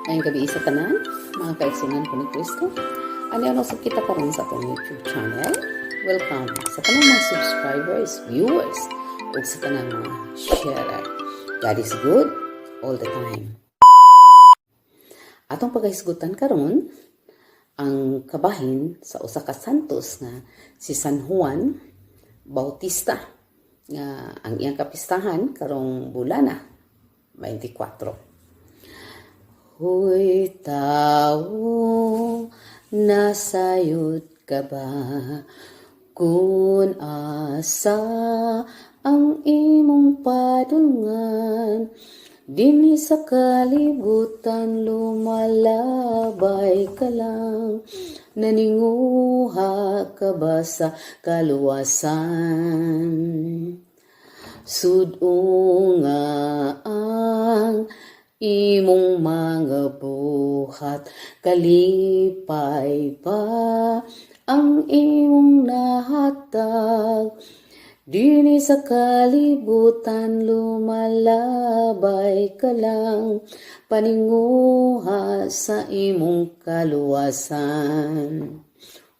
Maayong gabii sa tanan, mga kaigsuonan ko ni Kristo. Ano usab kita karon sa atong YouTube channel. Welcome sa tanang mga subscribers, viewers, ug sa tanang mga sharer. God is good all the time. Atong paghisgutan karon ang kabahin sa usa ka santos nga si San Juan Bautista nga ang iyang kapistahan karong bulana 24. Huy tao, nasayod ka ba? Kung asa ang imong padulngan, dinhi sa kalibutan lumalabay ka lang, naninguha ka ba sa kaluwasan? Sud-unga ang imong mga buhat, kalipay ba ang imong nahatag? Dinhi sa kalibutan lumalabay ka lang, paninguha sa imong kaluwasan.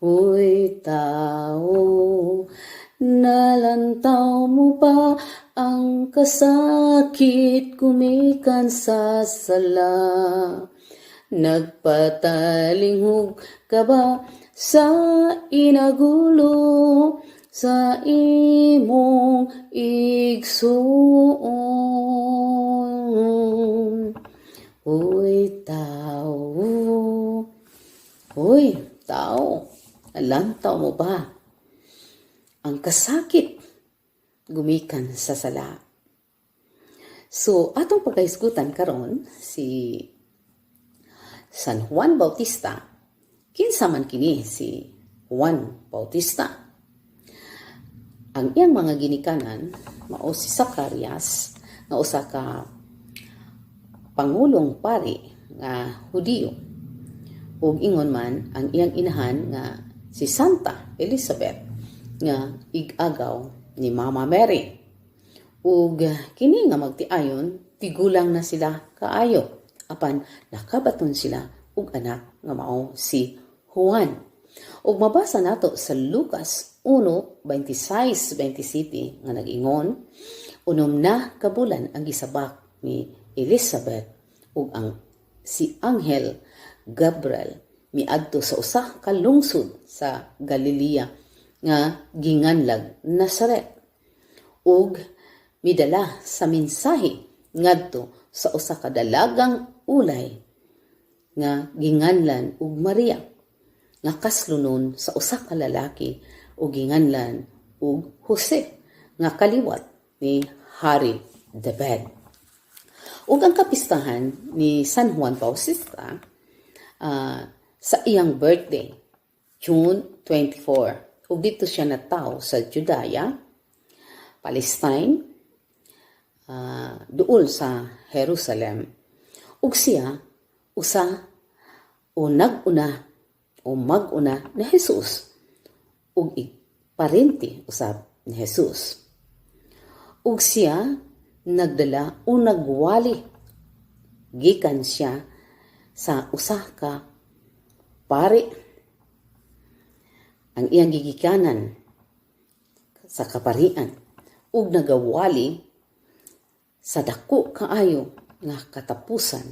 Uy tao, nalantaw mo ba ang kasakit gumikan sa sala? Nagpatalinghug ka ba sa inagulo sa imong igsuon? Uy tao, uy tao, nalantaw mo ba ang kasakit gumikan sa sala? So, atong pagkahisgutan karon si San Juan Bautista. Kinsa man kini si Juan Bautista? Ang iyang mga ginikanan mao si Zacarias nga usa ka pangulong pari nga Hudiyo ug ingon man ang iyang inahan nga si Santa Elizabeth nga ig-agaw ni Mama Mary. Ug kini nga magtiayon, tigulang na sila kaayo, apan nakabaton sila og anak nga mao si Juan. Ug mabasa nato sa Lucas 1:26-27 nga nag-ingon, 6 na ka bulan ang gisabak ni Elizabeth ug ang si Anghel Gabriel miadto sa usa ka lungsod sa Galilea nga ginganlag Nazaret ug midala sa mensahe ngadto sa usa ka dalagang ulay nga ginganlan og Maria nga kaslonon sa usa ka lalaki ug ginganlan og Jose nga kaliwat ni Hari David. Ug ang kapistahan ni San Juan Bautista sa iyang birthday, June 24. Ug didto siya natawo sa Judea, Palestine, duol sa Jerusalem. Ug siya usa o nag-una o mag-una ni Jesus ug parente usab ni Jesus. Ug siya nagdala o nagwali gikan siya sa usa ka pari. Ang iyang gigikanan sa kaparian ug nagawali sa dako kaayo nga katapusan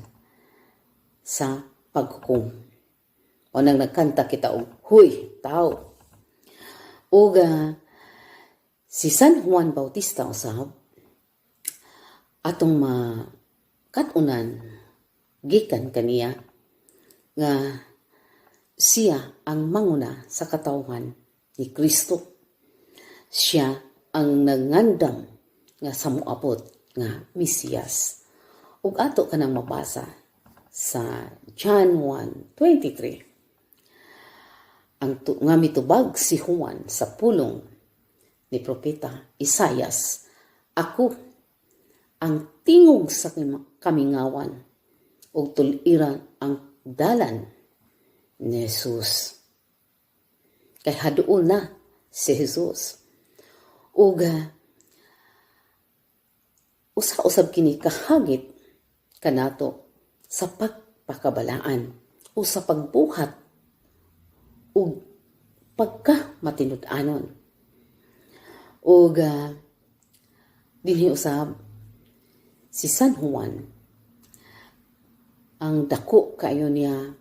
sa paghukom. O nang nagkanta kita og "Huy, Tao." Ug si San Juan Bautista usab atong makat-unan gikan kaniya nga siya ang manguna sa katawhan ni Kristo. Siya ang nangandam nga sa moabot nga Mesiyas. Ug ato kanang mabasa sa John 1:23. Nga mitubag si Juan sa pulong ni Propeta Isayas, "Ako ang tingog sa kamingawan ug tul-iran ang dalan ni Jesus." Kay haduol na si Jesus. Ug usa usab kini kahagit kanato sa pagpakig pagpakabalaan o sa pagbuhat ug pagka matinud-anon. Ug dinhi usab si San Juan, ang dako kayo niya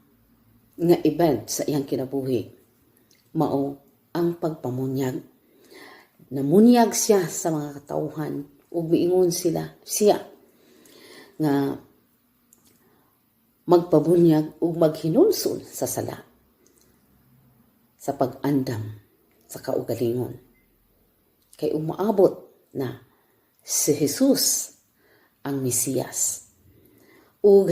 nga event sa iyang kinabuhi mao ang pagpamunyag. Namunyag siya sa mga katawhan ug miingon siya nga magpabunyag ug maghinulsol sa sala, sa pag-andam sa kaugalingon kay umaabot na si Jesus ang Mesiyas. Ug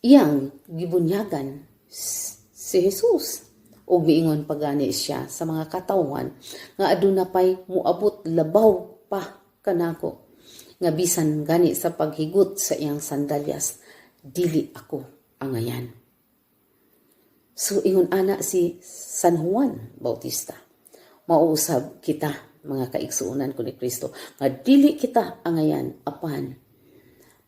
iyang gibunyagan si Jesus ug miingon pagani siya sa mga katawhan nga aduna pay muabot labaw pa kanako nga bisan gani sa paghigot sa iyang sandalyas dili ako angayan. So ingon ana si San Juan Bautista. Mao usab kita, mga kaigsuonan ko ni Kristo, nga dili kita angayan apan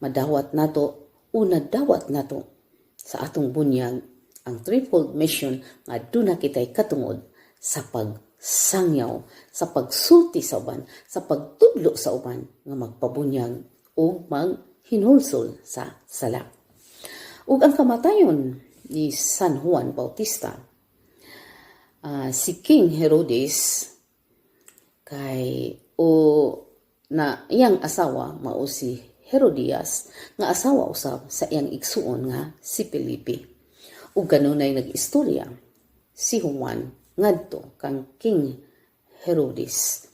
madawat nato o nadawat nato sa atong bunyag ang threefold mission nga duna kitay katungod sa pagsangyaw, sa pagsulti sa uban, sa pagtudlo sa uban nga magpabunyag o maghinulsol sa sala. Ug ang kamatayon ni San Juan Bautista, si King Herodes kay o na iyang asawa mao si Herodias nga asawa usab sa iyang igsuon nga si Felipe. Ug kanunay nag-istorya si Juan ngadto kang King Herodes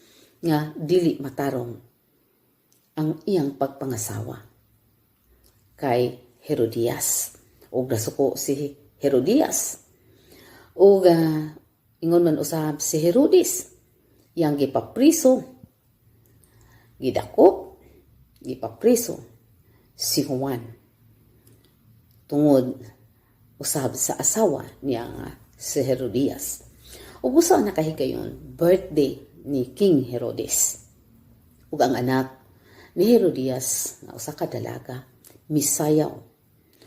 nga dili matarong ang iyang pagpangasawa kay Herodias. Ug nasuko si Herodias. Ug ingon man usab si Herodes, iyang gipapriso, gidakop, gipapriso si Juan tungod usab sa asawa niya nga si Herodias. Ug usa na kahigayon, birthday ni King Herodes. Ug ang anak ni Herodias nga usa ka dalaga misayaw.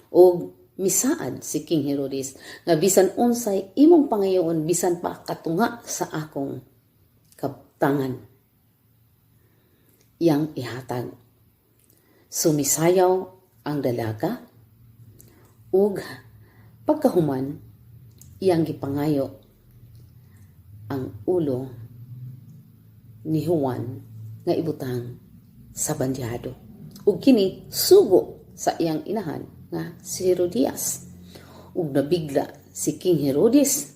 Ug misaad si King Herodes nga bisan unsay imong pangayoon, bisan pa katunga sa akong kabtangan, iyang ihatag. Sumisayaw ang dalaga ug pagkahuman iyang gipangayo ang ulo ni Juan nga ibutang sa bandyado. Ug kini sugo sa iyang inahan nga si Herodias. Ug nabigla si King Herodes.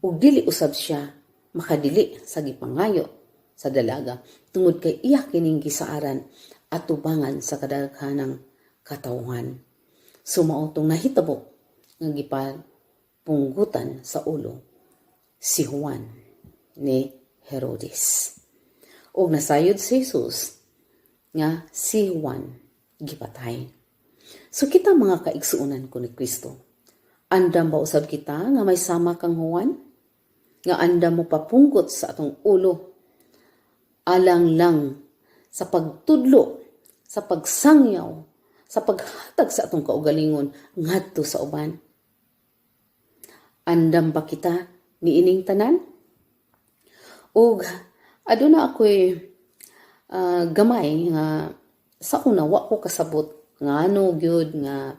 Ug dili usab siya makadili sa gipangayo sa dalaga tungod kay iya kining gisaaran atubangan sa kadaghanang katawhan. So mao tong nahitabo nga gipapunggutan sa ulo si Juan ni Herodes. Ug nasayod si Jesus nga si Juan gipatay. So kita, mga kaigsuonan ko ni Kristo, andam ba usab kita nga may sama kang Juan? Nga andam mo papunggot sa atong ulo alang lang sa pagtudlo, sa pagsangyaw, sa paghatag sa atong kaugalingon ngadto sa uban? Andam ba kita niining tanan? Ug aduna ako'y gamay nga sa una wa ko kasabot nga ano gyud nga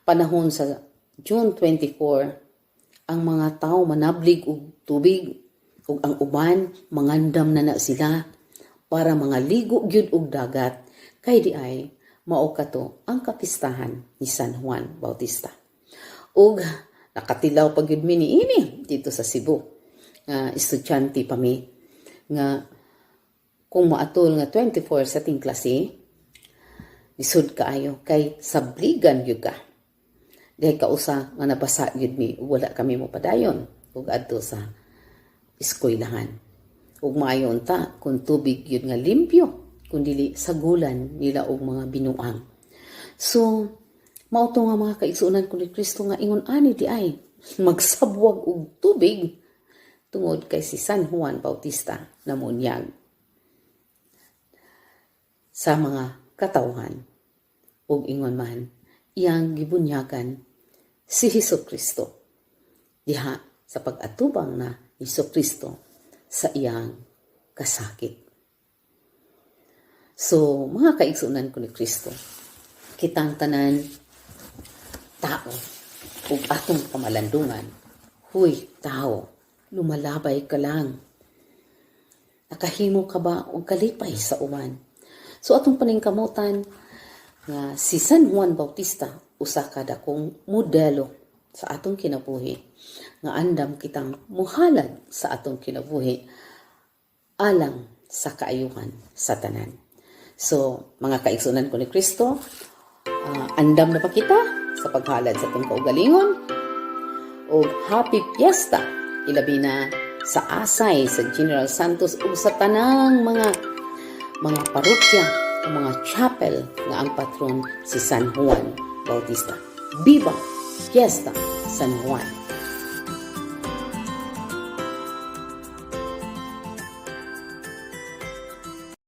panahon sa June 24 ang mga tao manablig og tubig ug ang uban mangandam na na sila para mga ligo gyud og dagat kay di ay mao kato ang kapistahan ni San Juan Bautista. Ug nakatilaw pa gyud mi niini dito sa Cebu nga estudyante pa mi nga kung maatol nga 24 sa ting klase, lisod kaayo kay sabligan gyud ka. Dahil kausa nga nabasa gyud mi, wala kami mo padayon ug adto sa eskwelahan. Ug maayo unta kung tubig gyud nga limpyo, kun dili sagulan nila og mga binuang. So mao to nga, mga kaigsuonan ko ni Kristo, nga ingon ani di ay magsabwag og tubig tungod kay si San Juan Bautista namunyag sa mga katawhan. Ug ingon man, iyang gibunyagan si Hesus Kristo diha sa pag-atubang na ni Hesus Kristo sa iyang kasakit. So, mga kaigsunan ko ni Kristo, kitang tanan tao ug atong kamalandungan, huy tao, lumalabay ka lang. Nakahimo ka ba og kalipay sa uban? So atong paningkamutan nga si San Juan Bautista usa ka dakong modelo sa atong kinabuhi nga andam kitang muhalad sa atong kinabuhi alang sa kaayuhan sa tanan. So, mga kaigsunan ko ni Kristo, andam na pa kita sa paghalad sa atong kaugalingon og happy fiesta, ilabi na sa Asay, sa General Santos ug sa tanang mga parokya o mga chapel nga ang patron si San Juan Bautista. Viva Fiesta San Juan!